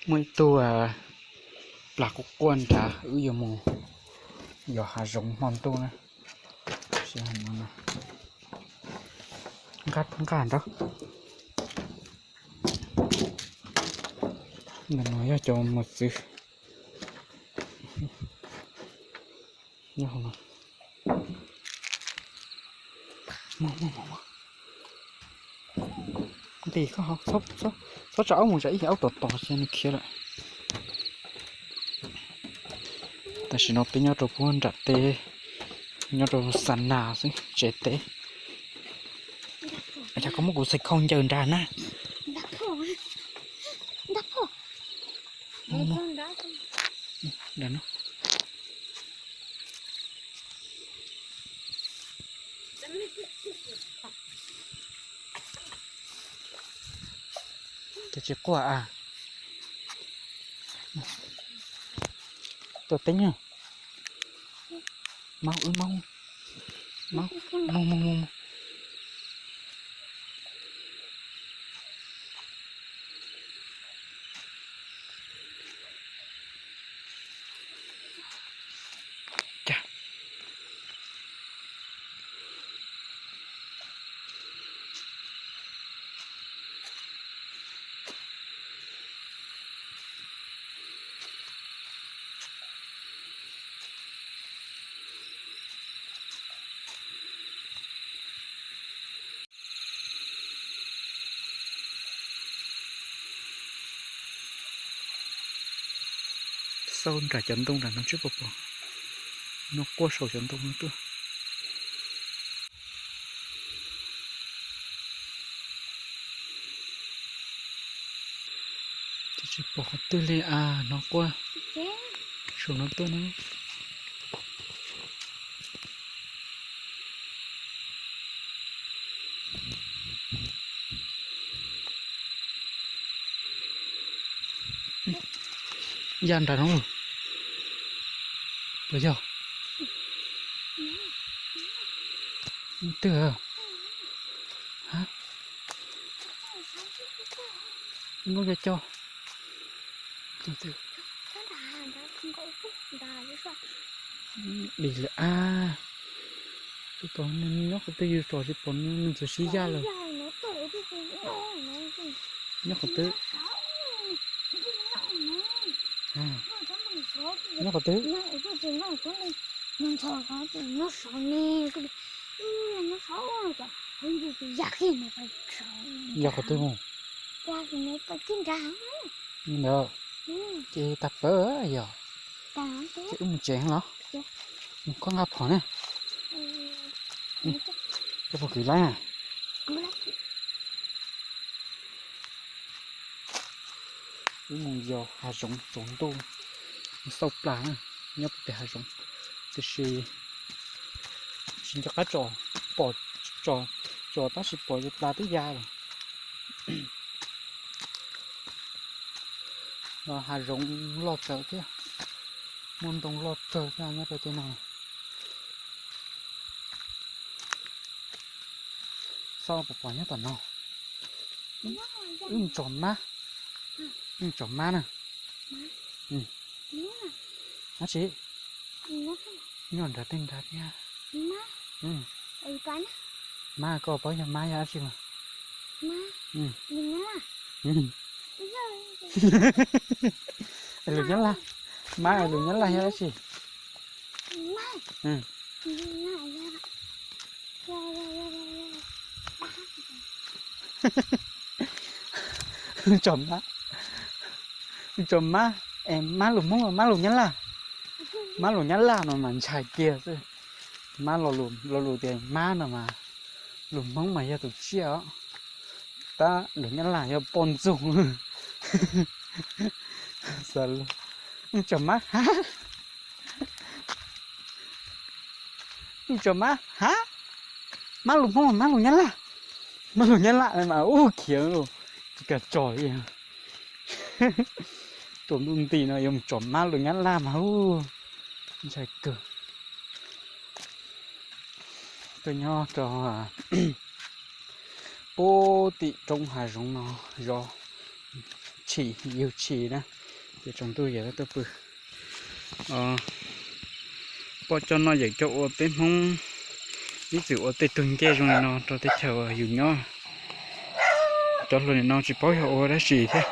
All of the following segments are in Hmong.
Muaj ib tug plas quaj quaj nrad, wb yuav mus yos hav zoov hmo ntuj na. Nqaj nrad. Ntawm no yog cov mos txwv. Nti koj, txhob tsa aub mus tsam ib yam aub tom tos ces nws khiav lawm. Tam sim no peb nyob rau puag nram teb, nyob rau xa nas xwb tsev teb. Cas koj muab kuv xaiv khau ncaws nrad na. Ces tsis quaj a. Tuaj teb nyog. Maub, wb maub. Maub, mus mus mus mus. Xauj nram cov ntoo nram no tsis pom pom, no quaj saum cov ntoo no tuaj. Tsis pom qhov twg li a, no quaj saum no tuaj na. Ya nram no los? Puas yog? Twg? Lub co co. Dim lawm a. Twb tau nyob qhov twg yus tsom tsis pom nws, nws txawm sib yaj lawm. Nyob qhov twg? Nyob qhov twg? Yog qhov twg mus? Ntawd ces tag pawg yog. Ces wb mus tsev los? Mus koj nqa phom na. Koj puas kwv laib na? Wb mus yos hav zoov tsaus ntuj, mus xauj plas na, nyob puag pem hav zoov, tiam sis tsis nco qab tsom, pom tsom tab sis pom ces plas twb ya lawm. Los hav zoov loj kawg thiab, muaj ntoo loj kawg thiab nyob rau tej no. Xauj pom pom nyob tom no. Wb mus tsom mab, wb mus tsom mab na. Dab tsi? Nyob nrad tej nrad thiab. Mab, koj paub yog mab yog dab tsi mas? Lus Nyab Laj, mab lus Nyab Laj yog dab tsi? Tsom mab, tsom mab, es mab lus Hmoob los mab lus Nyab Laj? Mab lus Nyab Laj no mas ntshai kiag xwb. Mab lo lus tias mab no mas lus Hmoob mas yog tus tsiaj os, tab lus Nyab Laj yog poj ntxoog. Xav luag, tsom mab hab, tsom mab hab, mab lus Hmoob, mab lus Nyab Laj, mab lus Nyab Laj mas ub khiav lawm, tsis kam tsom li. Tuaj ntuj nti no yuav mus tsom mab lus Nyab Laj mas ub, ntshai kawg. Tuaj nyob rau puag tim roob hav zoov no, zov tshis, yug tshis na. Ces tsaus ntuj yawm tuaj pw. Pom cov no yawm cov uas peb Hmoob ib txwm ua tej tug ncej zoo li no rau teb chaws uas yus nyob. Cov hluas nim no tsis paub yog ua dab tsi thiab,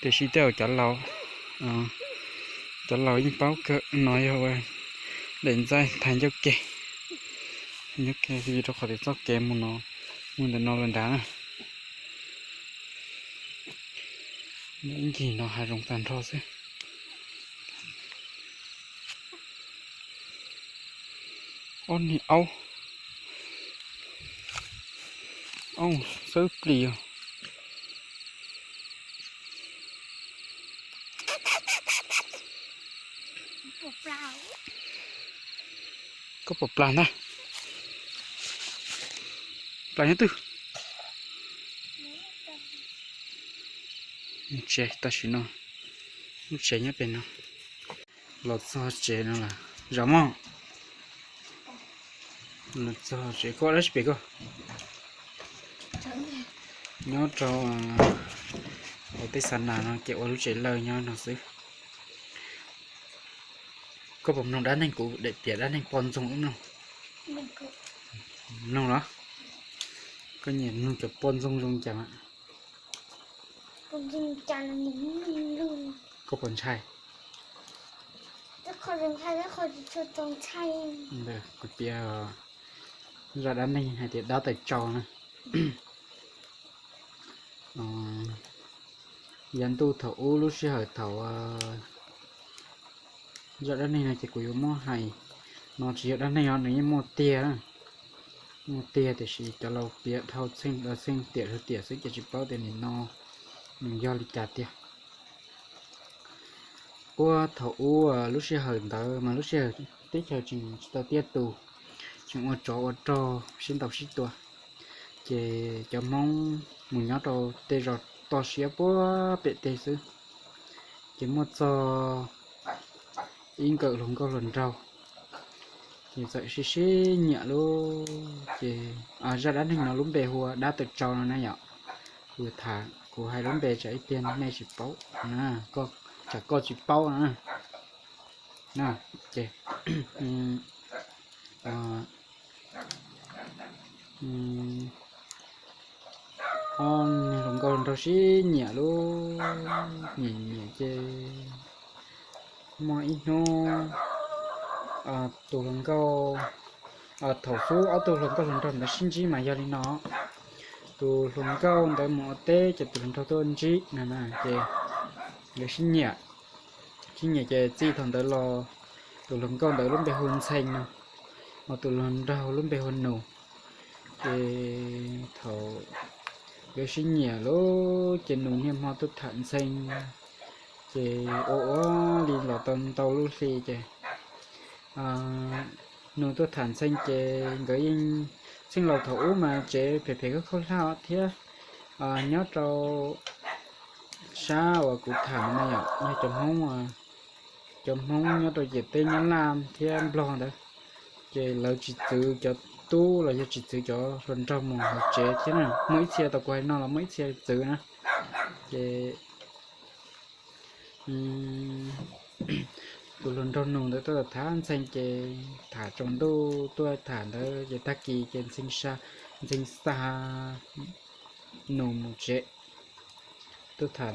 tiam sis tej zaum cov laus, cov laus yeej paub kawg. No yog ua daim ntxaij thaiv ncauj ke, ncauj ke rau qhov tias txoj kev mus no, mus ntawm no los nrad na. Ib ncig no hav zoov tag nrho xwb. Ob niag aub, aub xawb plis os. Koj pom plas ntag. Plas nyob twg? Tsev tam sim no, lub tsev nyob pem no. Los txog tsev no lawm, zam mog. Los txog tsev koj dab tsi pem koj? Nyob rau hauv tej xa nas no ces ua lub tsev lawj nyob no xwb. Koj puas mloog dab neeg kuv daim piav dab neeg poj ntxoog wb mloog? Mloog los? Koj nyiam mloog cov poj ntxoog zoo cas mas? Koj puas ntshai? Kuv piav zaj dab neeg hais tias dab tawm tsau na. Yav ntuj thaum ub lub sij hawm thaum, zaj dab neeg no ces kuv yuav muab hais, no tsis yog dab neeg os, nws yeej muaj tiag, muaj tiag tiam sis cov laus piav dhau txheej dhau txheej tiam dhau tiam xwb ces tsis paub tias nim no nws yog li cas tiag. Puag thaum ub lub sij hawm ntawd mas lub sij hawm teb chaws tseem tsis tau tiaj tus, tseem ua tsov ua rog sib ntaus sib tua, ces cov Hmoob mus nyob rau tej zos toj siab puag pem teb xwb. Ces muaj txog ib nkawm hluas nkauj hluas nraug, ces txawm sib sib nyiam lub, ces zaj dab neeg no lub npe hu ua dab tawm tsau no na yom. Kuv tham kuv hais lub npe tsam ib pliag nej tsis paub, tsam koj tsis paub na. Ces ob niag hluas nkauj hluas nraug sib nyiam lub, nyiam nyiam ces muaj ib hnub tus hluas nkauj, thaum xub ob tug hluas nkauj hluas nraug ntawd sib ntsib mas yog li no, tus hluas nkauj ntawd mus ua teb ces tus hluas nraug tuaj ntsib no na, ces nkawd sib nyiam, sib nyiam ces txij thaum ntawd los tus hluas nkauj ntawd lub npe hu Ntxhee no, ho tus hluas nraug lub npe hu Nus. Ces thaum nkawd sib nyiam lawm ces Nus niaj hmo tuaj tham Ntxhee, ces ua ua li los tau ntau lub hli ces Nus tuaj tham Ntxhee ces nkawd yeej, txheej laus thaum ub mas tsev phem phem khaub khaub hlab thiab, nyob rau sab uas kuv tham no yom, yog cov Hmoob, cov Hmoob nyob rau ciam teb Nyab Laj thiab Nplog ntawd, ces lawv tsis txwv cov tub los yog tsis txwv cov hluas nraug mus hauv tsev thiab na, muaj ib txhia tau kuv hais no los muaj ib txhia txwv na. Ces tus hluas nraug Nus ntawd tuaj tham Ntxhee ces tham tsaus ntuj tuaj tham ntawd ces tag kis ces Ntxhee xa Nus mus tsev. Tuaj tham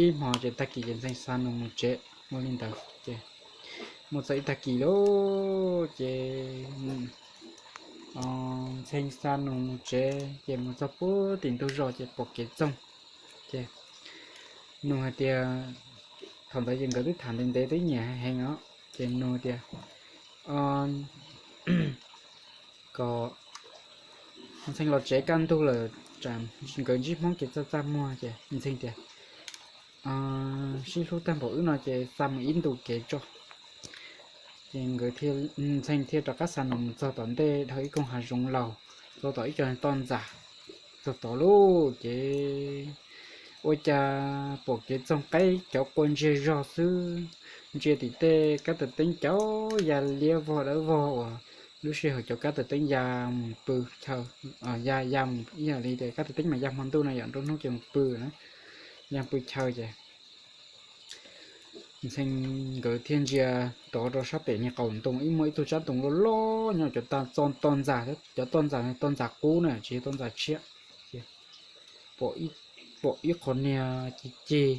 ib hmo ces tag kis ces Ntxhee xa Nus mus tsev ua li ntawd ces mus txog ib tag kis lawm ces Ntxhee xa Nus mus tsev ces mus txog puag tim ntug zos ces pom kev txoog. Ces Nus hais tias, thaum ntawd ces nkawd twb tham ntev ntev twb nyiam heev os, ces Nus tias kom Ntxhee los tsev kaj ntug lawm, nkawd ntsib Hmoob kev txaj txaj muag. Ces Ntxhee tias, sib hlub tag npaum wb no ces xa mus ib ntu kev tso. Ces nkawd, Ntxhee thiaj rov qab xa Nus mus txog tom ntej dhau ib koog hav zoov laus, txog tom ib co toj ntxas, txog tod lauj ces ua cas pom kev txoog qaib cov qua ntsiag zog xwb, ntsia tim tej kab tawm teeb cov ya liab vog dawb vog uas lub sij hawm cov kab tawm teeb ya mus pw chaw, ya ya mus ib yam li tias kab tawm teeb mas ya hmo ntuj no yom, nruab hnub ces mus pw na, ya pw chaw ces Ntxhee nkawd thiaj ntsia rov rau sab pem niag qaum ntoo, ib muaj ib tug tsab ntoo loj loj nyob cov toj ntxas, cov toj ntxas, toj ntxas qub na, tsis yog toj ntxas tshiab. Pom ib qho niag cig cig,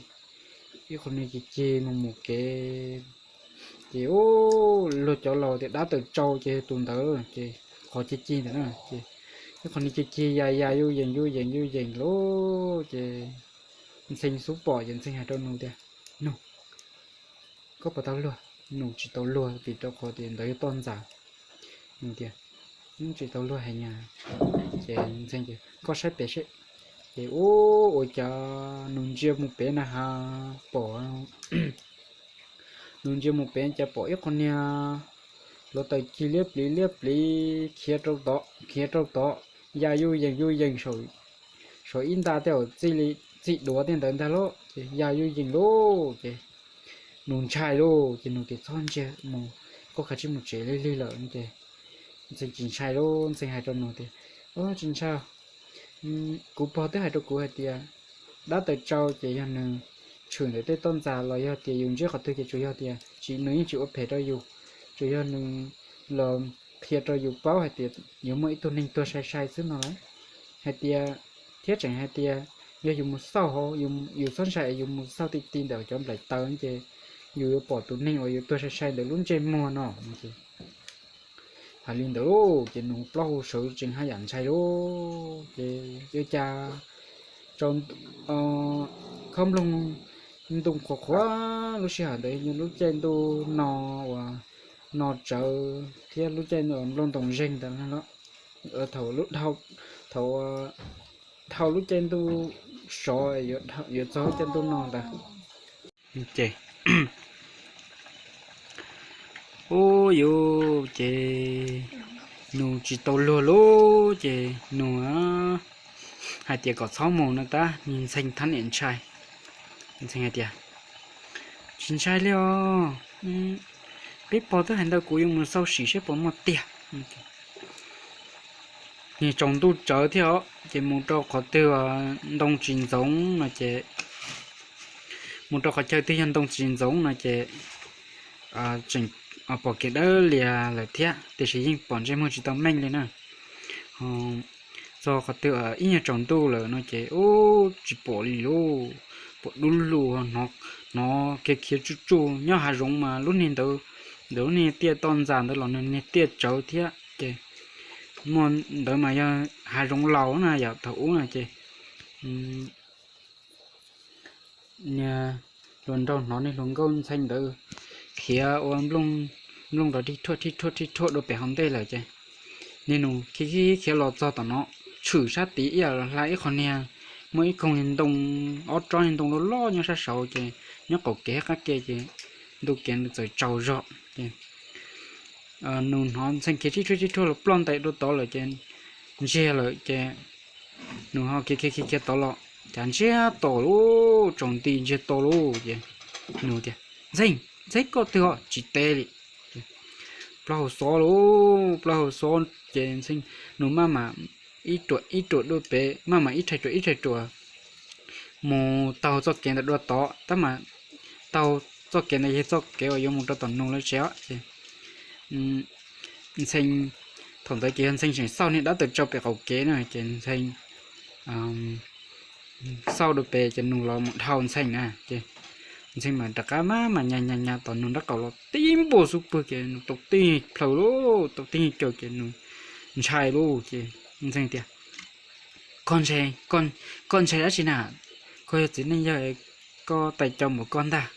ib qho niag cig cig mus mus kev. Ces luag cov laus tias dab tawm tsau ces tus ntawd, ces qhov cig cig ntawd na, ces ib qho niag cig cig ya ya yuj yees yuj yees yuj yees lauj. Ces Ntxhee xub pom ces Ntxhee hais rau Nus tias, Nus, koj puas tau luag? Nus tsis tau luag vim rau qhov tias ntawd yog toj ntxas. Nus tias, Tsis tau luag heev. Ces Ntxhee tias, Koj saib pem seb. Ces ua cas Nus ntsia mus pem na has pom, Nus ntsia mus pem cas pom ib qho niag hluav taws cig liab pliv liab pliv khiav rau tod khiav rau tod, ya yuj yees yuj yees saum ib nta tej txij duav tej ntawd ntag lauj. Ces ya yuj yees lauj. Ces Nus ntshai lauj. Ces Nus tias, Txhob ntsia mus, koj kav tsij mus tsev lig lig lawm. Ces Ntxhee tsis ntshai lauj. Ntxhee hais rau Nus tias, Tsis ntshai, kuv pog twb hais rau kuv hais tias dab tawm tsau ces yog nws tshwm ntawm tej toj ntxas los yog tias yus ntsib qhov twg ces tsuas yog tias tsis, nws yeej tsis ua phem rau yus, tsuas yog nws los qhia rau yus paub hais tias yuav muaj ib tug neeg tuag sai sai xwb no lauj. Hais tias, thiab tseem hais tias yog yus mus xauj hauv, yus txhob ntshai, yus mus xauj ti ti ntawm cov nplaim taws ces yus yuav pom tus neeg uas yuav tuag sai sai ntawm lub ntsej muag no. Hais li ntawd lauj ces Nus plaub hau sawv tsees haj yam ntshai lauj. Ces ua cas tsaus, khob nplooj ntoos qhuav qhuav, lub sij hawm ntawd yog lub caij ntuj no uas no tsawv thiab lub caij ntuj nplooj ntoos zeeg ntawd, thaum, thaum dhau lub caij ntuj sov yuav txog lub caij ntuj no ntawd. Ces ub yuv ces Nus tsis tau luag lauj. Ces Nus hais tias kom txhob mus no tab Ntxhee thab niam ntshai. Ntxhee hais tias, Tsis ntshai li os, peb pog twb hais ntawd kuv yuav mus xauj sim seb puas muaj tiag. Niag tsaus ntuj tsawv thiab os, ces mus rau qhov twg ntoo tsis ntxoov no ces, mus rau qhov chaw twg yog ntoo tsis ntxoov no ces tseem pom kev dawb lias lawm thiab, tiam sis yeej pom ntsej muag tsis tau meej li na. Txog qhov twg ib nyuag tsaus ntuj lawm no ces ub tsis pom li lauj, pom dub lug, hnov khiav khiav tsuj tsuj. Nyob hav zoov mas lub niag ntawd, ntawm lub niag tiaj toj ntxas ntawd los nws niag tiaj tsawv thiab ces, muaj ntawd mas yog hav zoov laus na yom, thaum ub na ces niag hluas nraug hnov niag hluas nkauj Ntxhee ntawd khiav ua nplooj nrov rhij rhuaj rhij rhuaj rhij rhuaj dua pem hauv ntej lawm ces niag Nus khiav khiav los txog tom no, tshwm sab tid ib yam los hla ib qho niag, muaj ib koog niag ntoo, ob tsob niag ntoo loj loj nyob sab saud ces nyob qaum kev qab ke ces ntu kev txawm tsaus zog ces Nus hnov Ntxhee khiav rhij rhuaj rhij rhuaj los ploj ntais dua tod lawm ces ntsiag lawm ces Nus ho khiav khiav khiav khiav tod los cas ntsiag to lauj, tsaus nti ntsiag to lauj ces Nus tias, Ntxhee, Ntxhee koj twg os, tsis teb li. Plaub hau xob lauj, plaub hau xob ces Ntxhee, Nus maj mam ib ruam ib ruam dua pem, maj mam ib rhais ruam ib rhais ruam mus taug txoj kev ntawd dua tod, tab mas taug txoj kev ntawd yog txoj kev uas yuav mus rau tom Nus lawv tsev os ces Ntxhee, thaum ntawd ces yog Ntxhee tseem xauj niag dab tawm tsau pem qaum kev na ces Ntxhee xauj dua pem ces Nus los mus dhau Ntxhee na ces Ntxhee mas rov qab maj mam nyas nyas nyas tom Nus nrab qaum los tib npuaj xub pwg ces Nus tau tib plhaw lauj, tau tib caws ces Nus ntshai lauj ces Ntxhee tias, Koj ntshai, koj ntshai dab tsi na? Koj yog txiv neej yawg, koj tais caus npaum koj ntag,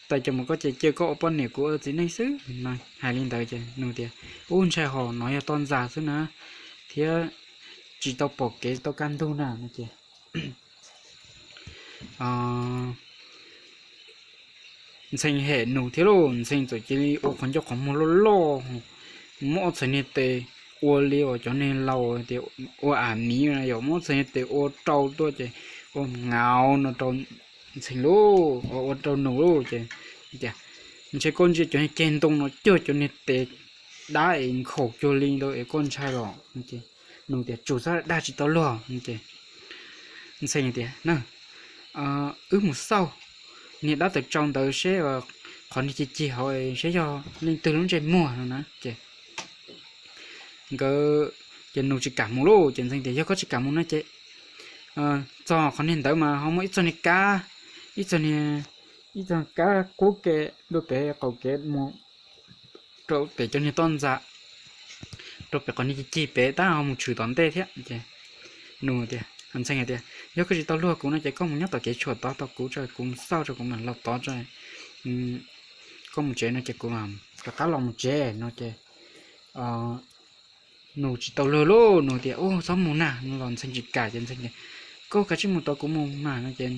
tais caus npaum koj ces cia koj ua poj niam kuv ua txiv neej xwb no. Hais li ntawd ces Nus tias, Ub, ntshai hos, no yog toj ntxas xwb na, thiab tsis tau pom kev tau kaj ntug na no ces Ntxhee hem Nus thiab lauj, Ntxhee txawm cia li ua qhov ncauj qhov muag loj loj, muab ob txhais niag tes ua li uas cov niag laus tias ua am miv na yom, muab ob txhais niag tes ua rau tuaj ces ua ngaus no rau Ntxhee lauj, ua rau Nus lauj ces tias, Ntshe koj ntsia cov niag ceg ntoo no cuag cov niag tes dab es nkhaus cuag li ntawd es koj ntshai los? Nus tias, Tsum xwb, dag tsis tau luag. Ces Ntxhee tias, Wb mus xauj, niag dab tawm tsau ntawd seb qhov niag cig cig hauv seb yog leej twg lub ntsej muag no na ces nkawd, ces Nus tsis kam mus lauj. Ces Ntxhee tias yog koj tsis kam mus no ces txog qhov niag ntawd mas ho muaj ib txog niag kab, ib txog niag, ib txog kab qub ke dua pem qaum kev mus rau pem cov niag toj ntxas, rau pem qhov niag cig cig pem tab ho mus tshwm tom ntej thiab. Ces Nus tias, Ntxhee hais tias yog koj tsis tau luag kuv no ces koj mus nyob tom kev tshuam tod tau kuv tso, kuv mus xauj tso kuv mam los tod tso, koj mus tsev no ces kuv mam rov qab los mus tsev no ces Nus tsis tau luag lauj. Nus tias, Ub, txhob mus na. Nws los Ntxhee tsis kam ces Ntxhee tias, Koj kav tsij mus tod kuv mus mas no ces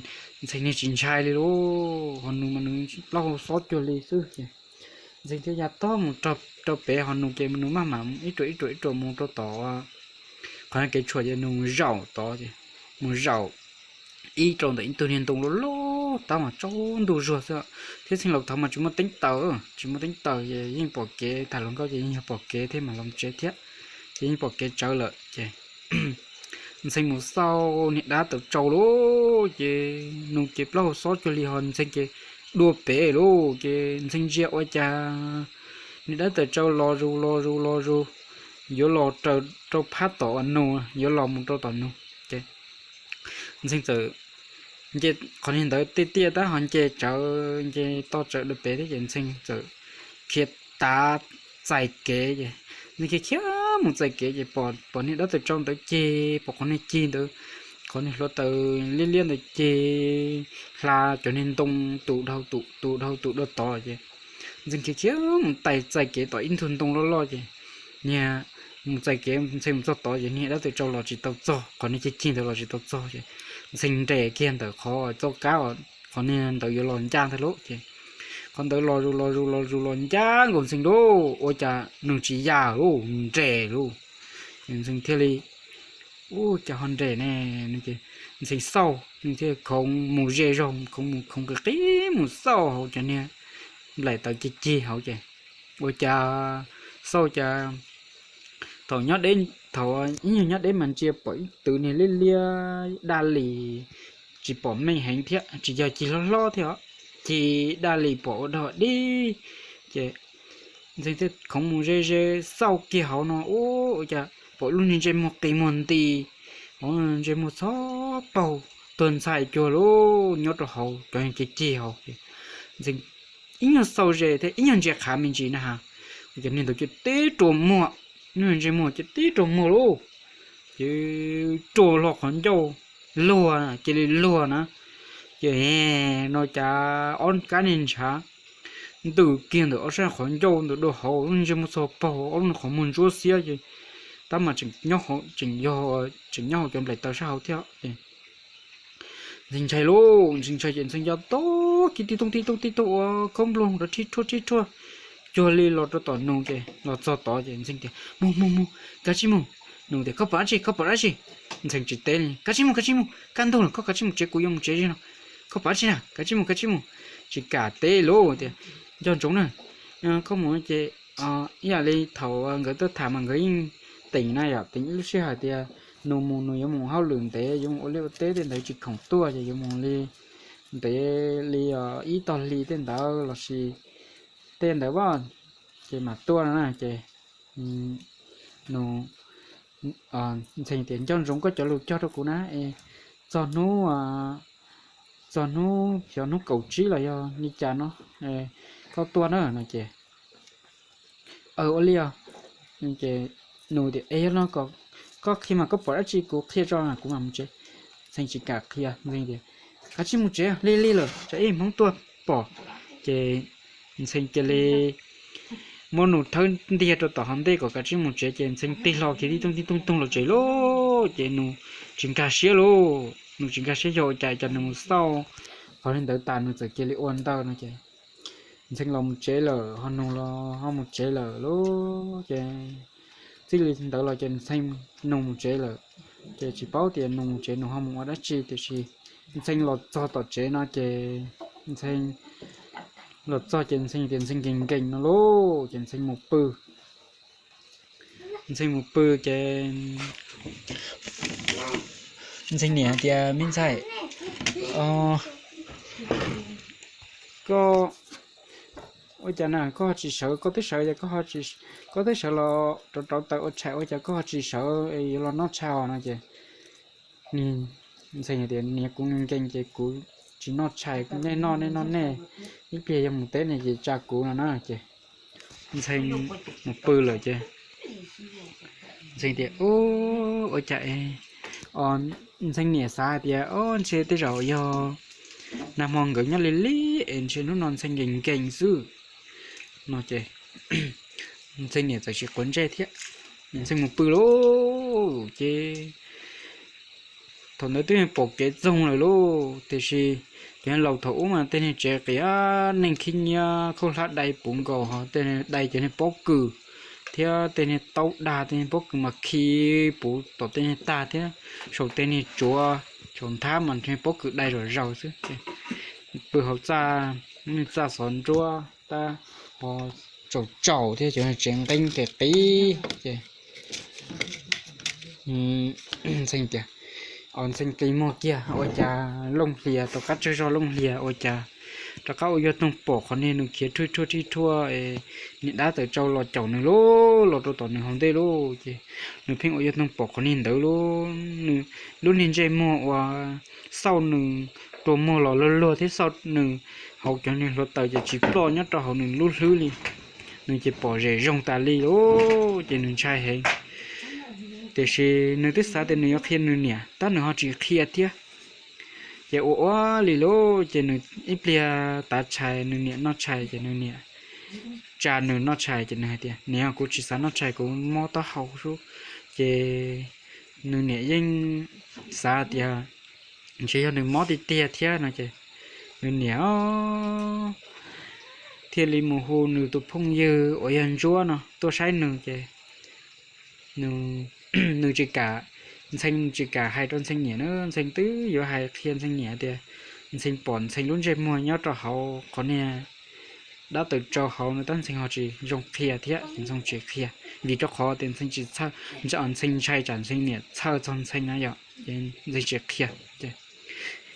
Ntxhee niag tsis ntshai li lauj. Ho Nus mas nws plaub hau xob cuag li xwb ces Ntxhee thiaj ya tog mus rau pem ho Nus ces Nus maj mam ib ruam ib ruam ib ruam mus rau tom qhov kev tshuam ces Nus mus zaum tod ces mus zaum ib rau ntawm ib tug niag ntoo loj loj tab mas tsaus ntuj zuag xwb thiab txheej laus thaud mas tsis muaj teeb taws, tsis muaj teeb taws ces yeej pom kev, tham hluas nkauj ces yeej yog pom kev thiab mam los tsev thiab ces yeej pom kev tsawv lawm ces Ntxhee mus xauj niag dab tawm tsau lauj ces Nus ces plaub hau xob cuag li ho Ntxhee ces dua pem lauj ces Ntxhee ntsia ua cas niag dab tawm tsau los zus los zus los zus yuav los raws rau phab tom Nus, yuav los mus rau tom Nus ces Ntxhee txawm nce qhov niag ntawd tiaj tiaj tab ho nce tsawv nce toj tsawv dua pem thiab ces Ntxhee txawm khiav tav txais kev ces Ntxhee khiav khiav mus txais kev ces pom niag dab tawm tsau ntawd cig, pom qhov niag cig ntawd, qhov niag hluav taws liab liab ntawd cig hla cov niag ntoo tus dhau tus tus dhau tus dua tod ces Ntxhee khiav khiav mus tais txais kev tom ib ntug ntoo loj loj ces niag mus txais kev Ntxhee mus txog tod ces niag dab tawm tsau los tsis tau txog, qhov niag cig cig ntawd los tsis tau txog ces Ntxhee nres kiag ntawm qhov txoj kab, qhov niag ntawd yuav los ncaj ntag lauj ces qhov ntawd los zus los zus los zus los ncaj nkaus Ntxhee lauj, ua cas nws tsis ya lauj, nres lauj. Ntxhee thiaj li, Ub, cas ho nres ne? Ntxhee xauj, nws thiaj khoov mus ze zog, khoov mus khoov qis qis mus xauj hauv cov niag nplaim taws cig cig hauv ces ua cas xauj cas thaum nyob deb, thaum ib nyuag nyob deb mas ntsia pom ib tug niag liab liab daj li, tsis pom meej heev thiab tsis yog cig hlob hlob thiab os, cig daj li pom ua dog dig ces Ntxhee thiaj khoov mus ze ze xauj kiag hauv no ub, ua cas pom lub niag ntsej muag qis muag nti, ntsej muag txhob paug tuag ntxhais cuag lauj, nyob rau hauv cov cig cig hauv ces Ntxhee ib nyuag xauj ze thiab ib nyuag ntsia qhav me ntsis na has, ua cas niag ntawd cia li tib rua muag, niag ntsej muag cia li tib rua muag lauj, ces rua hlo qhov ncauj luag, cia li luag na, ces no cas ob kab niag ntshav ntws kiag ntawm ob sab qhov ncauj ntawd dua hauv, lub niag ntsej muag txog paug, ob lub niag qhov muag ntsuab xiab ces tab mas tseem nyob hauv, tseem nyob hauv cov nplaim taws sab hauv thiab ces Ntxhee ntshai lauj, Ntxhee ntshai ces Ntxhee ya tog kiag tib tooj tib tooj tib tooj ua khaub nplooj rau rhib rhuaj rhib rhuaj cuag li los rau tom Nus ces los txog tod ces Ntxhee tias, Mus mus mus, kav tsij mus. Nus tias, Koj pom dab tsi? Koj pom dab tsi? Ntxhee tsis teb li, Kav tsij mus, kav tsij mus, kaj ntug lawm, koj kav tsij mus tsev, kuv yuav mus tsev no. Koj pom dab tsi na? Kav tsij mus, kav tsij mus. Tsis kam teb lauj, tias, Nco ntsoov na, koj mus ces ib yam li thaum nkawd tuaj tham mas nkawd yeej teem na yom, teem ib lub sij hawm tias Nus mus Nus yuav mus hauj lwm ntev, yuav mus ua liaj ua teb tej ntawd tsis khoom tuaj ces yuav mus li ntev li ib tog hli tej ntawd lossis tej ntawd ces mam tuaj na ces Nus, Ntxhee tias, Nco ntsoov koj cov lus cog rau kuv na, es txog hnub, txog hnub xyov hnub kaum tsib los yog li cas no koj tuaj na no ces, Ua li os. Ces Nus tias, Es yog no kom koj qhia mas koj pom dab tsi kuv qhia tso kuv mam mus tsev. Ntxhee tsis kam qhia, Ntxhee tias, Kav tsij mus tsev, lig lig lawm tsam ib Hmoob tuaj pom. Ces Ntxhee cia li muab Nus thawb ntiag rau tom hauv ntej kom kav tsij mus tsev ces Ntxhee tig hlo kiag tib tooj tib tooj tooj los tsev lauj. Ces Nus tsis nkag siab lauj, Nus tsis nkag siab yog ua cas, cas nws mus xauj qhov li ntawd tas nws txawm cia li ua ntawd no ces Ntxhee los mus tsev lawm, ho Nus los ho mus tsev lawm lauj. Ces txij li ntawd los ces Ntxhee, Nus mus tsev lawm, ces tsis paub tias Nus mus tsev Nus ho mus ua dab tsi, tiam sis Ntxhee los txog tom tsev no ces Ntxhee los txog ces Ntxhee tias Ntxhee nkees nkees no lauj, ces Ntxhee mus pw. Ntxhee mus pw ces Ntxhee niam hais tias, Me ntxhais, o, Koj, ua cas na koj ho tsis sawv? Koj twb sawv, koj twb sawv los rauv rauv taws ua tshais, ua cas koj ho tsis sawv yuav los noj tshais no? Ces Ntxhee tias, Niam, kuv nkees nkees ces kuv tsis noj tshais, nej noj nej noj nej, ib pliag yog mus teb ne ces tsa kuv no na. Ces Ntxhee mus pw lawm ces Ntxhee tias, Ub, ua cas es, Ntxhee niam xav hais tias, Ob, ntshe tej zaum yog nag hmo nkawd nyob li li es ntshe hnub no Ntxhee nkees nkees xwb no ces Ntxhee niam txawm tsis quav ntsej thiab, Ntxhee mus pw lauj. Ces thaum ntawd twb pom kev txoog lawm lauj, tiam sis cov laus thaum ub mas tej niag tsev qias neeg khib nyiab khaub hlab dai puv nkaus, ho tej dai cov niag pob kws thiab tej niag taub dag, tej niag pob kws mas khi puv tom tej niag tag thiab saum tej niag tsuav saum nthab mas niag pob kws dai zom zaws xwb. Pw hauv txaj, niag txaj xov nruab tab ho tsaus tsaus thiab cov tsev nqeeb tes qis ces Ntxhee tias, Ntxhee qi muag kiag ua cas Looj Hlias rov qab tsawg zog, Looj Hlias ua cas rov qab ua yuav toog pom qhov niag nws khiav rhuaj rhuaj rhib rhuaj, niag dab tawm tsau los caum nws lauj, los rau tom nws hauv ntej lauj. Ces nws pheej ua yuav toog pom qhov niag ntawd lauj, nws lub niag ntsej muag uas xauj nws, tua muag los luag luag thiab xauj nws hauv cov niag hluav taws ces tsis ploj nyob rau hauv nws lub hlwb li. Nws ces pom zem zoo tas li lauj, ces nws ntshai heev. Tiam sis nws twb xav tias nws yuav qhia nws niam tab nws ho tsis qhia thiab. Ces ua ua li lauj, ces nws ib pliag tav tshais nws niam noj tshais ces nws niam tsa nws noj tshais ces nws hais tias, Niam, kuv tsis xav noj tshais, kuv mob taub hau xwb. Ces nws niam yeej xav tias ntshe yog nws mob tiag tiag thiab no ces nws niam thiaj li mus hu nws tus phooj ywg uas yog Ntsuab no tuaj saib nws ces nws tsis kam, Ntxhee tsis kam hais rau Ntxhee niam na, Ntxhee twb yuav hais qhia Ntxhee niam tias Ntxhee pom Ntxhee lub ntsej muag nyob rau hauv qhov niag dab tawm tsau hauv no tab Ntxhee ho tsis zoo qhia thiab, Ntxhee tsis qhia vim rau qhov tias Ntxhee tsis txhawj, Ntxhee ntshai tsam Ntxhee niam txhawj txog Ntxhee na yom, ces Ntxhee tsis qhia.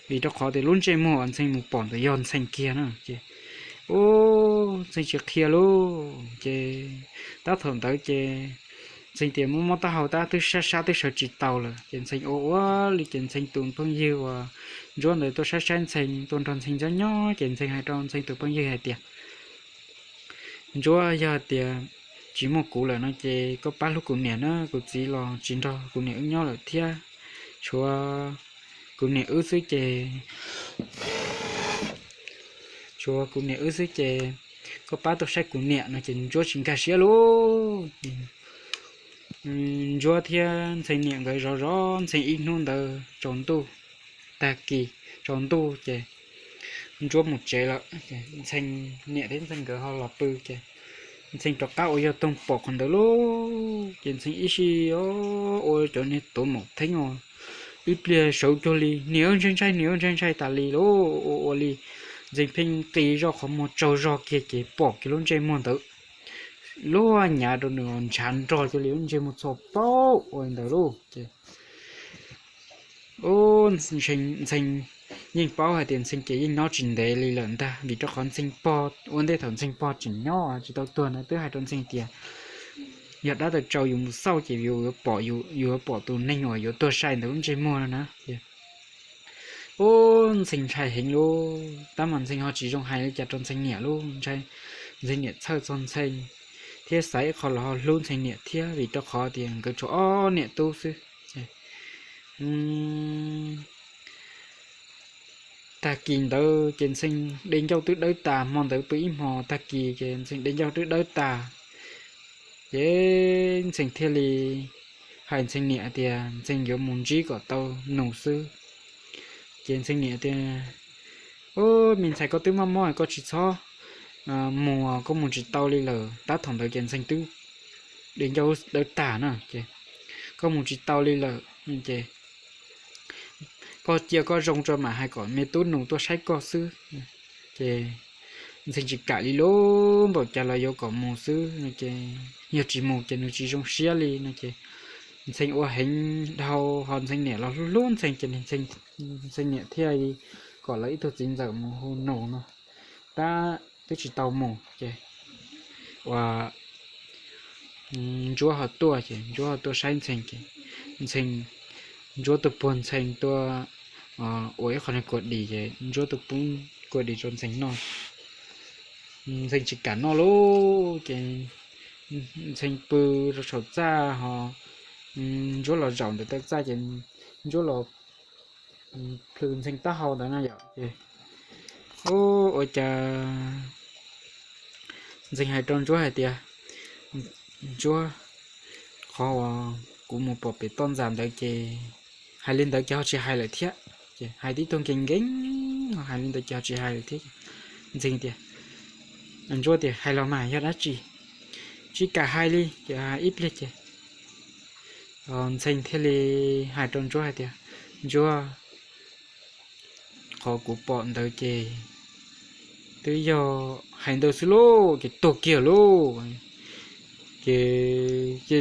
Vim rau qhov tias lub ntsej muag uas Ntxhee mus pom ntawd yog Ntxhee kiag na ces, ub, Ntxhee tsis qhia lauj. Ces tab thaum ntawd ces Ntxhee tias mob mob taub hau tab twb sab sab twb sawv tsis tau lawm ces Ntxhee ua ua li ces Ntxhee tus phooj ywg uas Ntsuab ntawd tuaj saib saib Ntxhee, tuaj nrog Ntxhee nyob nyob ces Ntxhee hais rau Ntxhee tus phooj ywg hais tias, Ntsuab, yog tias tsis muaj kuv lawm no ces koj pab hlub kuv niam na, kuv txiv los tsis nrog kuv niam wb nyob lawm thiab, tshuav kuv niam wb xwb ces, tshuav kuv niam wb xwb ces koj pab tuaj saib kuv niam no ces Ntsuab tsis nkag siab lauj. Ntsuab thiab Ntxhee niam nkawd zov zov Ntxhee ib hnub ntawd tsaus ntuj, tag kis tsaus ntuj ces Ntsuab mus tsev lawm, Ntxhee niam thiab Ntxhee nkawd ho los pw ces Ntxhee rov qab ua yog toog pom qhov ntawd lauj. Ces Ntxhee ib sij ua cov niag tuav maum theeb os, ib pliag sawv cuag li niam ntshai ntshai, niam ntshai ntshai tas li lauj. Ua ua li Ntxhee pheej qi zoj qhov muag tsaug zog kiag ces pom kiag lub ntsej muag ntawd luag nyav rau nws ntshav nrog cuag li lub ntsej muag txhua plaub ua li ntawd lauj. Ces ub, Ntxhee yeej paub hais tias Ntxhee ces yeej nyob tsis ntev li lawm ntag, vim rau qhov Ntxhee pog ua ntej thaum Ntxhee pog tseem nyob tsis tau tuag na twb hais rau Ntxhee tias yog dab tawm tsau yus mus xauj ces yus yuav pom, yus yuav pom tus neeg uas yuav tuag sai ntawd lub ntsej muag no na. Ub, Ntxhee ntshai heev lauj, tab mas Ntxhee ho tsis zoo hais li cas rau Ntxhee niam lauj, ntshai Ntxhee niam txhawj txog Ntxhee thiab xav ib qho los ho hlub Ntxhee niam thiab vim rau qhov tias nkawd tshuav ob niam tub xwb. Tag kis ntawd ces Ntxhee de ncauj twb dawb tas, hmo ntawd pw ib hmo tag kis ces Ntxhee de ncauj twb dawb tas. Ces Ntxhee thiaj li hais Ntxhee niam tias Ntxhee yuav mus ntsib kom tau nus xwb. Ces Ntxhee niam tias, Ub, me ntxhais, koj twb mob mob koj tsis txhob mus, koj mus tsis tau li lawm. Tab thaum ntawd ces Ntxhee twb de ncauj dawb tag na ces, Koj mus tsis tau li lawm ces koj cia koj zoo tso mam hais kom me tub nus tuaj saib koj xwb. Ces Ntxhee tsis kam li lauj, npaum cas los yuav kom mus xwb no ces yog tsis mus ces nws tsis zoo siab li no ces Ntxhee ua heev dhau ho Ntxhee niam los hlub hlub Ntxhee ces Ntxhee niam thiaj li kom lawv ib tug txiv ntxawm mus hu nus no. tab twb tsis tau mus ces ua Ntsuab ho tuaj ces Ntsuab ho tuaj saib Ntxhee ces Ntxhee, Ntsuab tuaj puag Ntxhee tuaj ua ib qho niag kua dis ces Ntsuab tuaj pub kua dis rau Ntxhee noj. Ntxhee tsis kam noj lauj ces Ntxhee pw rau saum txaj ho Ntsuab los zaum ntawm taw txaj ces Ntsuab los plhws Ntxhee taub hau ntawd na yom ces ua cas Ntxhee hais rau Ntsuab hais tias, Ntsuab, qhov uas kuv mus pom pem toj ntxas ntawd ces hais li ntawd ces ho tsis hais lawm thiab. Ces hais tib tug nkees nkees, hais li ntawd ces ho tsis hais lawm thiab. Ntxhee tias, Ntsuab tias, Hais los mas yog dab tsi? Tsis kam hais li ces ib pliag ces Ntxhee thiaj li hais rau Ntsuab hais tias, Ntsuab, qhov kuv pom ntawd ces twb yog hais ntawd xwb lauj, ces tuag kiag lauj. Ces cia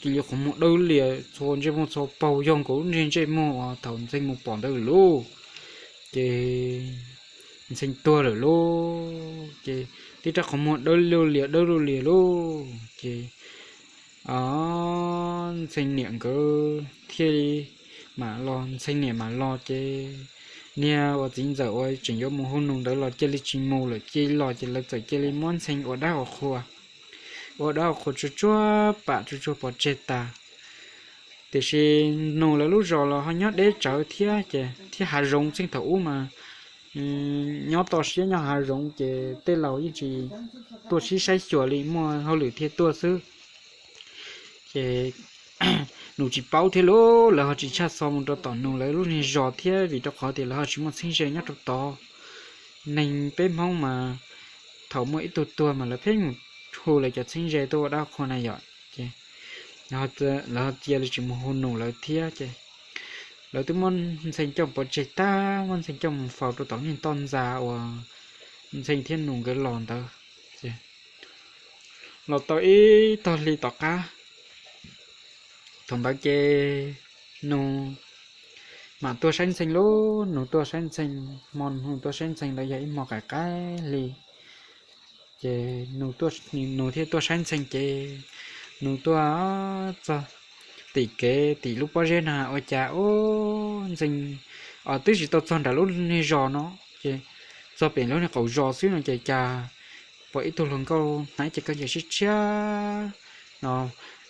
li qhov muag dawb lias txhua ntsej muag txhua paug yog nkaus lub niag ntsej muag uas thaum Ntxhee mus pom ntawd lawm lauj. Ces Ntxhee tuag lawm lauj, ces tib rab qhov muag dawb lug lias dawb lug lias lauj. Ces Ntxhee niam nkawd thiaj li mam los, Ntxhee niam mam los ces niag uas txiv ntxawm uas tseem yuav mus hu nus ntawd los cia li tsis mus lawm, cia li los ces lawv txawm cia li muab Ntxhee ua dab ua qhua, ua dab ua qhua tsuag tsuag pam tsuag tsuag pov tseg tas. Tiam sis nus lawv lub zos los ho nyob deb tsawv thiab ces thiab hav zoov txheej thaum ub mas nyob toj siab nyob hav zoov ces tej laus yeej tsis tuaj sib saib xyuas li, muaj hauj lwm thiaj tuaj xwb. Ces nus tsis paub thiab lauj, lawv ho tsis tshaj xo mus rau tom nus lawv lub niag zos thiab vim rau qhov tias lawv ho tsis muaj txheeb ze nyob rau tod. Neeg peb Hmoob mas thaum muaj ib tug tuag mas lawv pheej mus hu lawv cov txheeb ze tuaj ua dab qhua na yom. Ces lawv ho cia li tsis mus hu nus lawv thiab ces lawv twb muab Ntxhee coj pov tseg tag, muab Ntxhee coj mus faus rau tom lub niag toj ntxas uas Ntxhee thiab nus nkawd los ntawd. Ces los tau ib tog hli tom qab, thaum ntawd ces nus mam tuaj saib Ntxhee lauj, nus tuaj saib Ntxhee, hmo nus tuaj saib Ntxhee ntawd yog ib hmo qaim qaib hli. Ces nus thiaj tuaj saib Ntxhee ces nus tuaj txog tim kev tim lub pob zeb no ua cas ub Ntxhee twb tsis tau txog nram lub niag zos no, ces txog pem lub niag qaum zos xwb no ces cas pom ib tug hluas nkauj hnav cev khaub ncaws tshiab tshiab no,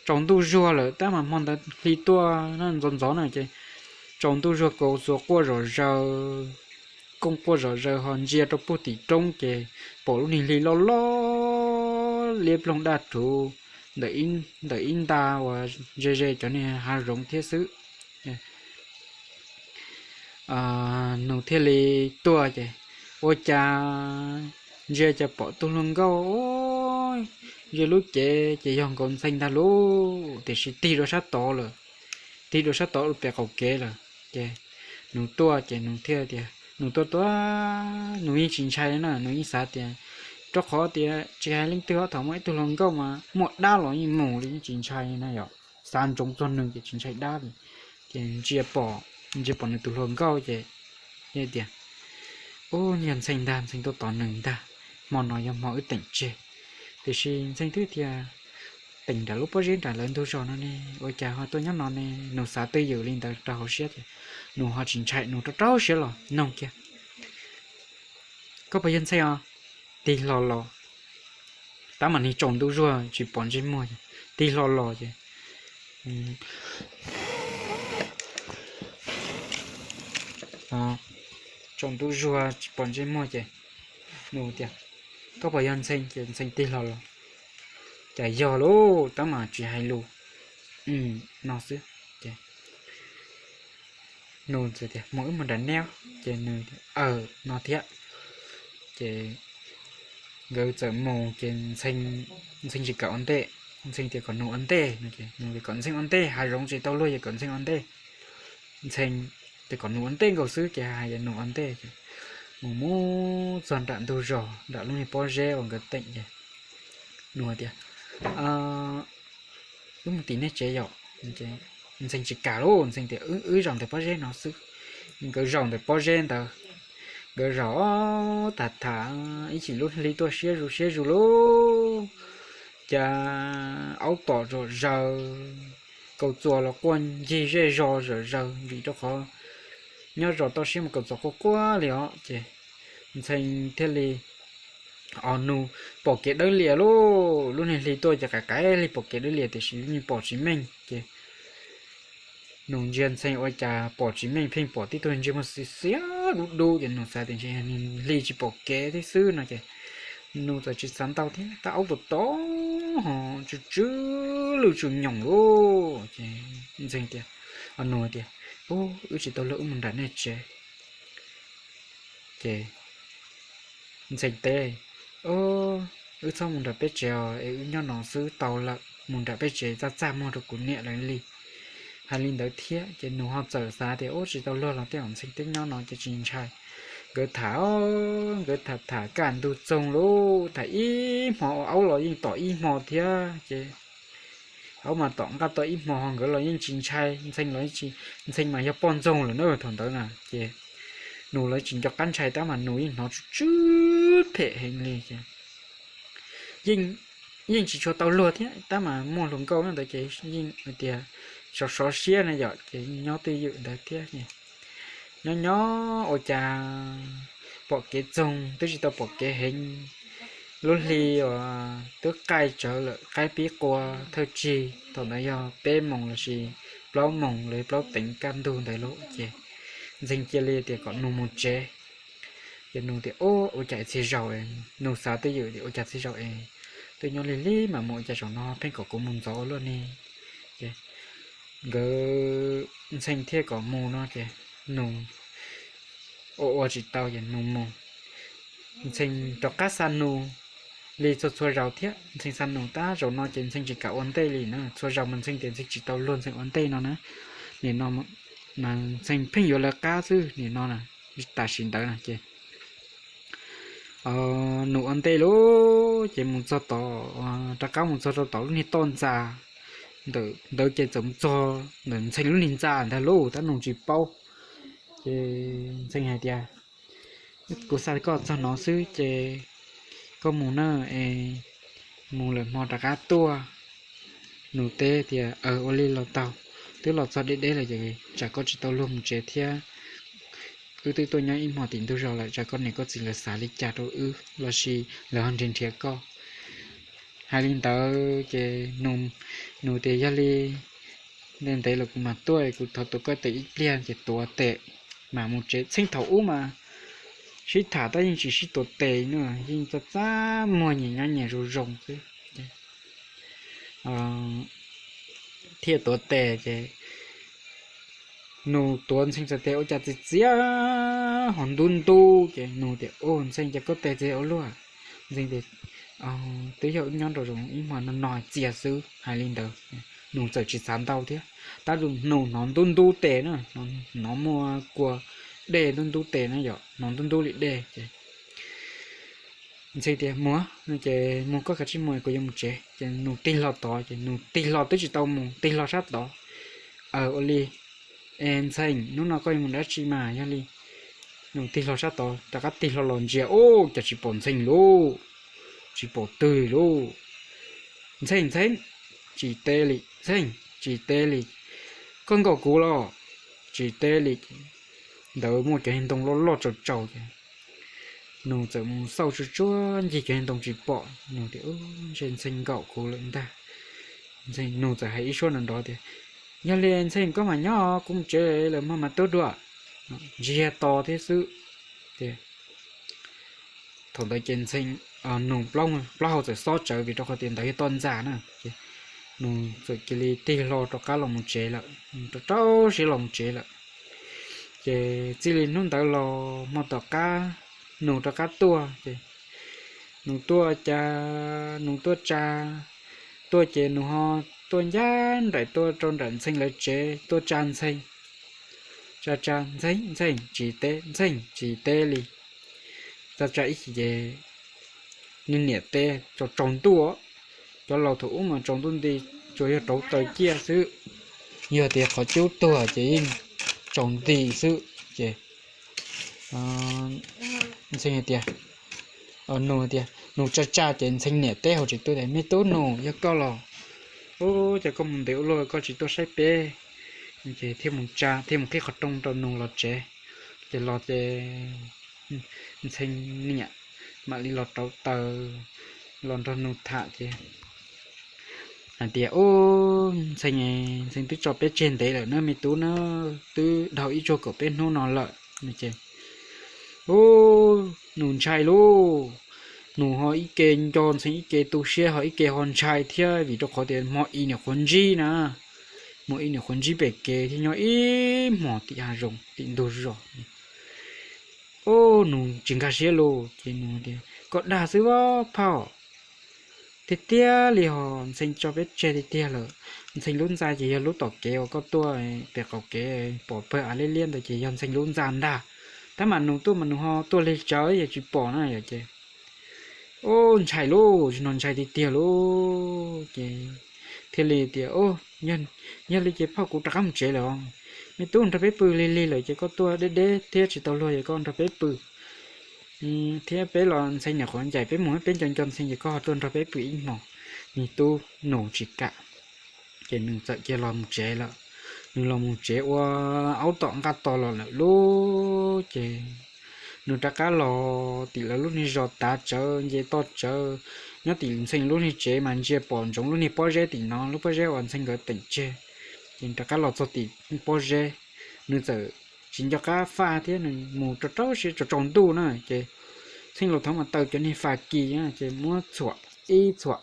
tsaus ntuj zuag lawm tab mas hmo ntawd hli tuaj ntxov ntxov na ces tsaus ntuj zuag kaus xuas quaj zom zaws, kooj quaj zom zaws ho ntsia rau puag tim roob ces pom lub niag hli loj loj liab ploog daj ruv ntawm ib nta uas ze ze cov niag hav zoov thiab xwb. Nus thiaj li tuaj ces ua cas ntsia cas pom tus hluas nkauj ze lub cev ces yog nkaus Ntxhee ntag lauj, tiam sis tig dua sab tod lawm, tig dua sab tod pem qaum kev lawm. Ces nus tuaj ces nus thiaj tias nus tuaj tuaj, nus yeej tsis ntshai na, nus yeej xav tias rau qhov tias tsis hais leej twg thaum muaj ib tug hluas nkauj mas muaj dab los yeej mus li yeej tsis ntshai na yom, xav ntsoov txog nws ces tsis ntshai dab li. Ces ntsia pom, ntsia pom nws tus hluas nkauj ces tias, ub, yog Ntxhee ntag, Ntxhee tuaj tos nws ntag, hmo no yog hmo wb teem tseg. Tiam sis Ntxhee twb tias teem nram lub pob zeb nram lawv ntug zos no ne, ua cas ho tuaj nyob no ne? Nus xav twj ywm li ntawd rau hauv siab ces nus ho tsis ntshai, nus rau rau siab los noog kiag, koj puas yog Ntxhee os? Tig hlo los, tab mas nws tsaus ntuj zuag tsis pom ntsej muag, tig hlo los ces tsaus ntuj zuag tsis pom ntsej muag ces nus tias, koj puas yog Ntxhee? Ces Ntxhee tig hlo los, cas yog lauj, tab mas tsis hais lus no xwb. Ces nus tias, mus wb mus nram neb. Ces nws, aw, no thiab. Ces nkawd txawm mus ces Ntxhee tsis kam ua ntej, Ntxhee tias kom nus ua ntej no ces nus kom Ntxhee ua ntej, hav zoov tsis tau luag ces kom Ntxhee ua ntej. Ntxhee tias kom nus ua ntej nkaus xwb ces hais tias nus ua ntej ces mus mus txog nram ntug zos nram lub niag pob zeb uas nkawd teem ces nus tias, wb mus tim nej tsev yom. Ntxhee tsis kam lauj, Ntxhee tias wb zaum ntawm pob zeb no xwb. Nkawd zaum ntawm pob zeb ntawd, Nkawd zaum tham tham ib chim lub hli tuaj siab zus siab zus lauj, cas aub tom zom zaws, kaus txuas los quaj ncig zej zos zom zaws vim rau qhov nyob zos toj siab mas kaus txuas quaj quaj li os. Ces Ntxhee thiaj li, os, nug pom kev dawb lias lauj, lub niag hli tuaj ces qaim qaim li pom kev dawb lias tiam sis yeej pom tsis meej ces nug ntsia Ntxhee ua cas pom tsis meej, pheej pom tib tug ntsej muag xiav xiav dub dub ces nug xav tias ntshe hli tsis pom kev thiab xwb no ces nug txawm tsis xav ntau thiab, tab aub tom tom ho tsw tsw lwj tsw nyoos lauj. Ces Ntxhee tias, os, nug tias, ub, wb tsis tau luag, wb mus nram nej tsev. Ces Ntxhee teb, wb txhob mus nram peb tsev os, es wb nyob no xwb tau lawm, mus nram peb tsev txaj txaj muag rau kuv niam lawv li. Hais li ntawd thiab ces nug ho txawm xav tias ub, tsis tau luag los tej zaum Ntxhee twb nyob no ces tsis ntshai. Nkawd tham, nkawd tham tham kaj ntug txoog lauj, tham ib hmo ua aub los yeej tom ib hmo thiab ces aub mas tom nqaj toj ib hmo ho nkawd los yeej tsis ntshai, Ntxhee los, Ntxhee mas yog poj ntxoog lawm na thaum ntawd na ces nug los tsis nco qab ntshai tab mas nug yeej hnov tsw tsw phem heev li ces yeej tsis tshua tau luag thiab tab mas muaj hluas nkauj nyob ntawd ces yeej hais tias sov sov siab na yom ces nyob twj ywm ntawd thiab. Nyob nyob ua cas pom kev txoog twb tsis tau pom kev heev, lub hli uas twb qaij tsawv lawm, qaib pib qua thawj tsig, thaum ntawd yog peb moos lossis plaub moos lossis plaub teev kaj ntug ntawd lauj ces Ntxhee cia li tias kom nug mus tsev. Ces nug tias ub, ua cas txhia zaus, nug xav twj ywm tias ua cas txhia zaus es twb nyob lig lig mas mus ua cas zaum no pheej kom kuv mus ntxov ua luaj ne. Ces nkawd, Ntxhee thiaj kom mus no ces nug ua ua tsis tau ces nug mus. Ntxhee rov qab xa nug li txhua txhua zaus thiab, Ntxhee xa nug tab zaum no ces Ntxhee tsis kam ua ntej li na, txhua zaus mas Ntxhee tias Ntxhee tsis tau luag Ntxhee ua ntej no na. Nim no mas Ntxhee pheej yuav lawv qab xwb nim no na, tam sim ntawd na ces nug ua ntej lauj ces mus txog tom, rov qab mus txog rau tom lub niag toj ntxa ntawd ces txawm mus txog ntawm Ntxhee lub niag ntxa ntag lauj, tab nug tsis paub. Ces Ntxhee hais tias kuv xa koj txog no xwb ces koj mus na, es mus lawm hmo rov qab tuaj. Nug teb tias aw, ua li los tau, twb los txog deb deb lawm ces tsam koj tsis tau luag mus tsev thiab, wb twb tuaj nyob ib hmo tim ntug zos lawm, tsam koj niam koj txiv lawv xav li cas rau wb lossis lawv ho nrhiav nrhiav koj. Hais li ntawd ces nug tias yog li ntev ntev los kuv mam tuaj, kuv thov tuav koj tes ib pliag. Ces tuav tes mam mus tsev. Txheej thaum ub mas sib tham tab yeej tsis sib tuav tes na, yeej txaj txaj muag nyias nyob nyias zoo zoo xwb. Thiaj tuav tes ces nug tuav Ntxhee txhais tes ua cas txias txias ho ntub ntub ces nug tias, Ub, Ntxhee, cas koj tes txias ua luaj? Ntxhee tias, Twb yog wb nyob rau zoo ib hmo no no txias xwb. Hais li ntawd, nug txawm tsis xav ntau thiab, tab sis nug hnov ntub ntub tes na, hnov muaj kua dej ntub ntub tes na yom, hnov ntub ntub li dej ces Ntxhee tias, Mus ces mus, koj kav tsij mus, kuv yuav mus tsev. Ces nug tig hlo tod, ces nug tig hlo twb tsis tau mus, tig hlo sab tod. Aw, ua li, es Ntxhee, hnub no koj yuav mus dab tsi mas? Yog li, nug tig hlo sab tod, rov qab tig hlo los ntsia, ub, cas tsis pom Ntxhee lauj, tsis pom twg li lauj. Ntxhee, Ntxhee, tsis teb li. Ntxhee, tsis teb li. Koj nkaum kuv los? Tsis teb li. Ntawd muaj cov ntoo loj loj tsaus tsaus ces nug txawm mus xauj tsuag tsuag ncig cov ntoo tsis pom, nug tias, Ub, ntshe Ntxhee nkaum kuv lawm ntag. Nug txawm hais ib suab nrov nrov tias, Yog li Ntxhee koj mam nyob, kuv mus tsev lawm, hmo mas tuaj dua. Ntsiag to thiab xwb. Thaum ntawd ces Ntxhee, nug plaub hau txawm xob tsawv vim rau qhov tias ntawd yog toj ntxa na. Nug txawm cia li tig hlo rov qab los mus tsev lawm, rau rau siab los mus tsev lawm. Ces txij li hnub ntawd los hmo tom qab nug rov qab tuaj ces nug tuaj cas nug tuaj tsa, tuaj ces nug ho tuaj ncaj nraim tuaj rau nram Ntxhee lawv tsev tuaj tsa Ntxhee. Tsa tsa, Ntxhee, Ntxhee, tsis teb, Ntxhee, tsis teb li. Tsa tsa ib chim ces niag niam teb tsaus tsaus ntuj, cov laus thaum ub mas tsaus ntuj nti, tsuas yog rauv taws ciaj xwb, yog tias qhov cub tuag ces yeej tsaus nti xwb. Ces Ntxhee hais tias, Nus tias, Nus tsa tsa ces Ntxhee niam teb hauv tsev tuaj tias, Me tub Nus, yog koj los? Ub, cas koj mus ntev ua luaj koj tsis tuaj saib peb? Ces thiaj mus tsa, thiaj mus qhib qhov rooj rau Nus los tsev. Ces los ces Ntxhee niam mam li los rauv taws los nrog Nus tham ces hais tias, Ub, Ntxhee, Ntxhee twb tso peb tseg ntev lawm na me tub na, twb dhau ib tsug kaum peb hnub no lawm. Ces, Ub, Nus ntshai lauj. Nus ho ib ke nco Ntxhee ib ke tu siab ho ib ke ho ntshai thiab vim rau qhov tias hmo i niam qhuav ntsib na, hmo i niam qhuav ntsib pem kev thiab nyob ib hmos tim hav zoov tim ntug zos. Ub, Nus tsis nkag siab lauj ces Nus tias, Koj dag xwb vab phauj. Tiag tiag li ho Ntxhee tso peb tseg tiag tiag lawm. Ntxhee lub ntxa ces yog lub tom kev uas koj tuaj pem qaum kev pom pawg av liab liab ntawd ces yog Ntxhee lub ntxa ntag. Tab mas Nus tuaj mas Nus ho tuaj lig tsawv yog tsis pom na yom ces, Ub, ntshai lauj, tsis no ntshai tiag tiag lauj. Ces thiaj li tias, Yog li ces phauj kuv rov qab mus tsev lawm os. Me tub nrog peb pw lig lig lawm ces koj tuaj deb deb thiab tsis tau luag ces koj nrog peb pw thiab peb los Ntxhee niam qhuav ncaim peb mus peb nco nco Ntxhee ces koj ho tuaj nrog peb pw ib hmos. Me tub Nus tsis kam, ces nws txawm cia los mus tsev lawm. Nws los mus tsev ua aub tom nqaj tos los lawm lauj ces nws rov qab los tim lawv lub niag zos tav tsawv nce toj tsawv, nyob tim Ntxhee lub niag tsev mas ntsia pom ntsoov lub niag pob zeb tim no, lub pob zeb uas Ntxhee nkawd teem tseg. Ces rov qab los txog tim pob zeb, nws txawm tsis nco qab faj thiab nws mus rau rau siab tsaus tsaus ntuj na ces Ntxhee laus thaum mas taws cov niag fas kis ces muab txhuam ib txhuam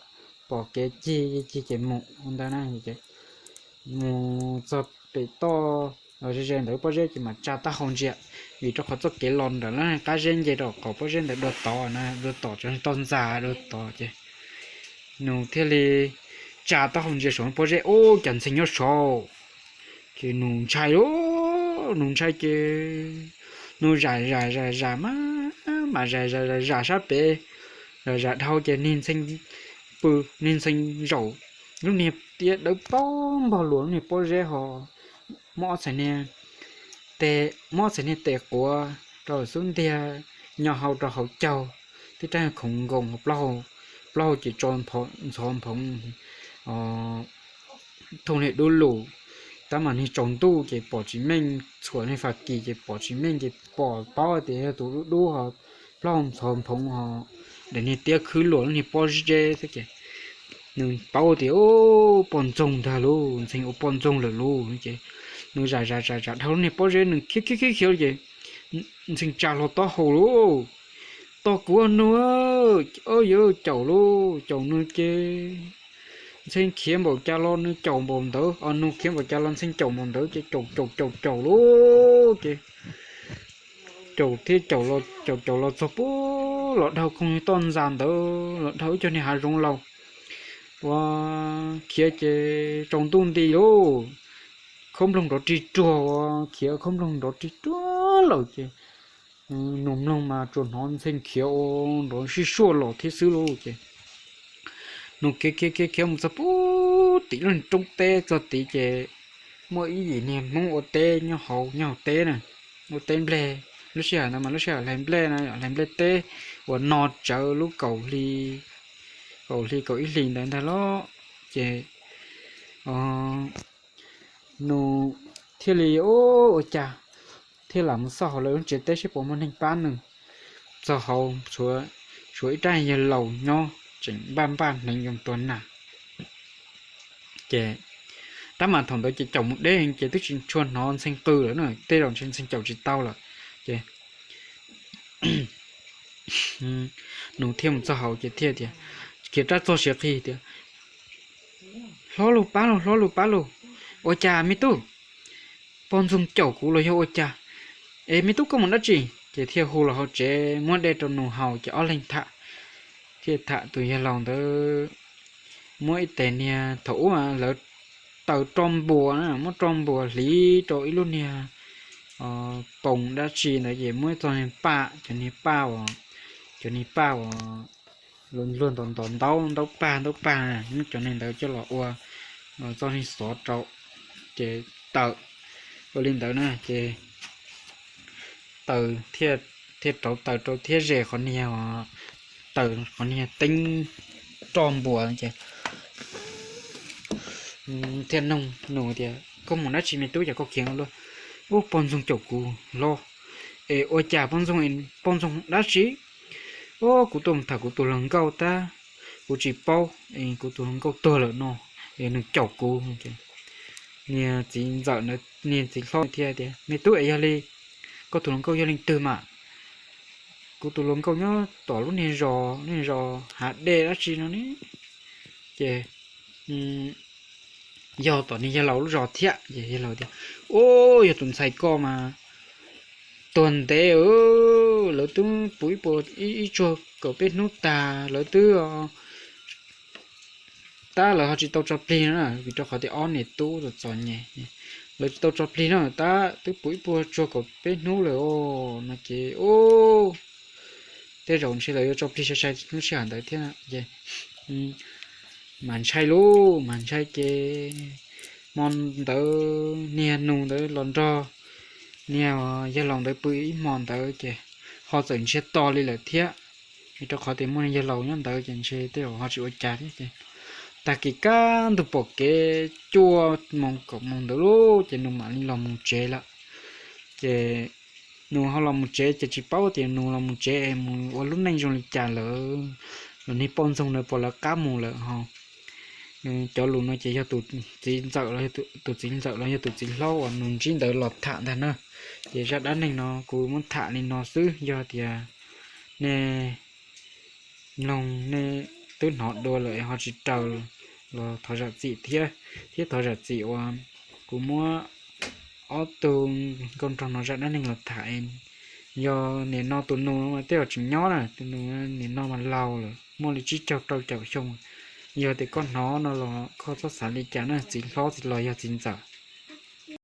pom kev cig cig ces mus ua ntawd na. Mus txog pem toj ze ze ntawd pob zeb ces mam tsa taub hau ntsia, vim rau qhov txoj kev los ntawm lub qab zeb nce rau qhov pob zeb ntawd dua tod na, dua tom tov ntxa dua tod ces nws thiaj li tsa taub hau ntsia saum pob zeb ub cas Ntxhee nyob saud. Ces nws ntshai lauj, nws ntshai ces nws zam zam zam zam mas, mas zam zam zam zam sab pem, zam zam dhau ces niag Ntxhee pw, niag Ntxhee zaum lub niag tiab dawb paug npog luas lub niag pob zeb ho muab ob txhais niag tes, muab ob txhais niag tes quav rau xub ntiag nyo hau rau hauv caug, tib rab khoov nkoos, plaub hau ces tso ntxhov nphoov thooj niag dub lug. Tab mas niag tsaus ntuj ces pom tsis meej, txhuam niag fas kis ces pom tsis meej ces pom paub tias yog tus dub dub ho plaub hau ntxhov nphoov ho daim niag tiab khwb luas lub niag pob zeb xwb ces nws paub tias poj ntxoog ntag lauj, Ntxhee ua poj ntxoog lawm lauj ces nws zam zam zam zam dhau lub niag pob zeb nws khiav khiav khiav khiav ces Ntxhee tsa hlo taub hau lauj, Tos kuv nug, o yawg caum lauj, caum nws ces Ntxhee khiav npaum cas los nws caum npaum ntawd, o nws khiav npaum cas los Ntxhee caum npaum ntawd ces caum caum caum caum lauj ces caum thiab caum los caum caum los txog pub los dhau koog toj ntxa ntawd los dhau ib co niag hav zoov laus uas khiav ces tsaus ntuj nti lauj, khaub nploog nrov rig ruag uas khiav khaub nploog nrov rig ruag lawm ces nws mloog mas tsuas hnov Ntxhee khiav ua nrov sij suaj los thiab xwb lauj ces nws khiav khiav khiav khiav mus txog pub tim lub niag roob teb txog tid ces muaj ib yim niag Hmoob ua teb nyob hauv, nyob hauv teb na, ua teb nplej. Lub sij hawm ntawd mas lub sij hawm hlais nplej na, hlais nplej teb uas no tsawv lub kaum hli, kaum hli kaum ib hlis ntawd ntag lauj. Ces nws thiaj li ua cas thiaj lam mus xauj hauv lawv lub tsev teb saib puas muaj neeg pab nws. Txog hauv tshuav ib rab yawg laus nyob tseem npaj npaj hneev zoo tua nas. Ces tab mas thaum ntawd ces caum mus deb ces twb tsis tshua hnov Ntxhee qw lawm na, tej zaum ntshe Ntxhee caum tsis tau lawm. Ces nws thiaj mus txog hauv ces thiaj tias, khiav rab txog siav qhi tias, Hlob lug pab lug, hlob lug pab lug, ua cas me tub? Poj ntxoog caum kuv los yog ua cas? Es me tub koj mus dab tsi? Ces thiaj hu los hauv tsev muab dej rau nus haus ces ob leeg tham. Thiaj tham tus yawg laus ntawd muab ib tes niag thaum ub lawv taws roj npuas na, muab roj npuas hliv rau ib lub niag poos dab tsi ntawd ces muab ib txoj niag paj, cov niag paj uas, cov niag paj uas luag ntaus ntaus ntaub, ntaub paj ntaub paj, muab cov niag ntawd coj los ua txoj niag xov rau, ces taws ua li ntawd na ces taws thiaj thiaj rauv taws rau thiab zes qhov niag, taws qhov niag teeb roj npua ces thiaj nug nus tias, Koj mus dab tsi me tub, cas koj khiav luaj? Ub, poj ntxoog caum kuv hlo. Es ua cas poj ntxoog, poj ntxoog dab tsi? Ub, kuv tuaj mus tham kuv tus hluas nkauj tab, kuv tsis paub, kuv tus hluas nkauj tuag lawm no, es nws caum kuv. Niag txiv ntxawm, niag txiv hlob thiaj tias, Me tub, es yog li koj tus hluas nkauj yog leej twg mas? Kuv tus hluas nkauj nyob tom lub niag zos, lub niag zos Hav Dej dab tsi no ne. Ces yog tom niag yawg laus lub zos thiab. Ces yawg laus tias, Ub, yog tus ntxhais koj mas tuag ntev, lawv twb pw ib puas, ib tsuag kaum peb hnub tag lawv twb, tab lawv ho tsis tau tso plig no na, vim rau qhov tias ob niam tub txom txom nyem, lawv tsis tau tso plig no tab twb pw ib puas tsuag kaum peb hnub lawm os no ces, Ub, tej zaum ntshe lawv yuav tso plig sai sai lub sij hawm ntawd thiab. Ces mas ntshai lauj, mas ntshai ces hmo ntawd niag nus ntawd los nrog niag yawg laus ntawd pw ib hmo ntawd ces ho txawm ntsiag to li lawm thiab. Vim rau qhov tias muaj yawg laus nyob ntawd ces ntshe tej zaum ho tsis ua cas thiab ces tag kis kaj ntug pom kev cuaj moos kaum moos ntawd lauj ces nus mam li los mus tsev lawm. Ces nus ho los mus tsev ces tsis paub tias nus los mus tsev es mus ua lub neej zoo li cas lawm, los niag poj ntxoog ntawd puas lawv qab mus lawm ho. Cov lus no ces yog tus txiv ntxawm los, tus txiv ntxawm los yog tus txiv hlob uas nus ntsib ntawd los tham ntag na. Ces zaj dab neeg no kuv muab tham li no xwb, yog tias nej mloog nej twb hnov dua lawm ho tsis raws los thov zam txim thiab, thiab thov zam txim uas kuv muab ob tug nkauj nraug no zaj dab neeg los tham. Yog nim no tus nus no mas tej zaum tseem nyob na, tus nus nim no mas laus lawm muaj li tsib caug rau caum xyoo. Yog tias koj hnov no los koj txhob xav li cas na, txiv hlob los yog txiv ntxawm.